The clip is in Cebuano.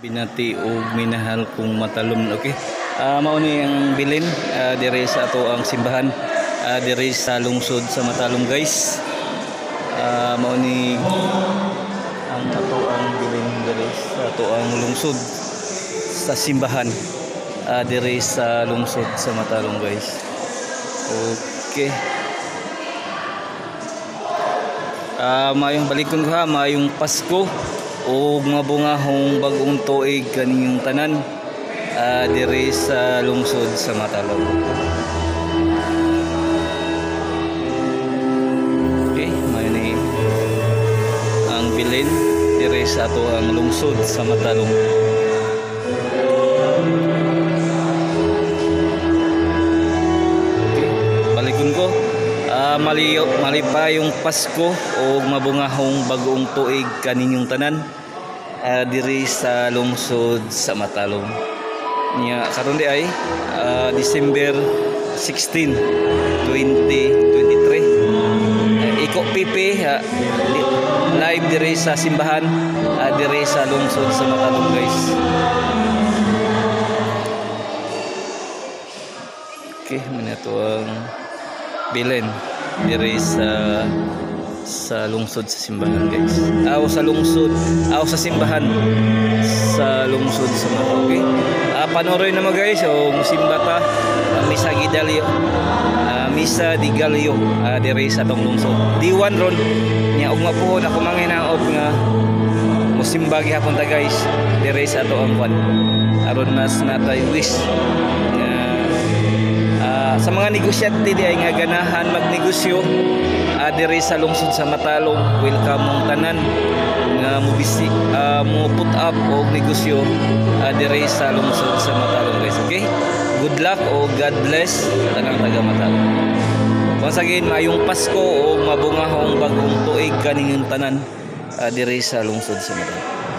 Binati og minahal kong matalom, okay. Mao ni ang bilin diri sa ato ang simbahan, diri sa lungsod sa Matalom, guys. Mao ni ang ato ang bilin diri sa ato ang lungsod sa simbahan, diri sa lungsod sa Matalom, guys. Okay. Mayong balikon ko ha, mayong Pasko o mga bungahong bagong tuig kaninyong tanan, diri sa lungsod sa Matalom. Okay, mayo ni ang bilin diri sa ato ang lungsod sa Matalom. Okay, balikon ko. Malipayong Pasko o mabungahong bagong tuig kaninyong tanan, diri sa lungsod sa Matalom. Nya karon di ay December 16, 2023. Iko pipi live diri sa simbahan, diri sa lungsod sa Matalom, guys. Okay, man ato ang bilin diri sa lungsod sa simbahan, guys. Aw sa lungsod, aw sa simbahan sa lungsod sa Matalom. Okay. Panoroy na mo, guys, o musimba ta, Misa Gidalyo. Misa di Galyo, diri sa atong lungsod. Diwan ron nya ugma puhon ako manginaot nga musimba gihapon ta, guys, diri sa ato ang kwan. Aron mas natay wish nga sa mga negosyante di ay nga ganahan magnegosyo, diri sa lungsod sa Matalom, welcome mong tanan nga mo mo put up og negosyo, diri sa lungsod sa Matalom, guys. Okay? Good luck o God bless sa tanang taga Matalom. Once again, maayong Pasko o mabungahong bagong tuig kaninyong tanan, diri sa lungsod sa Matalom.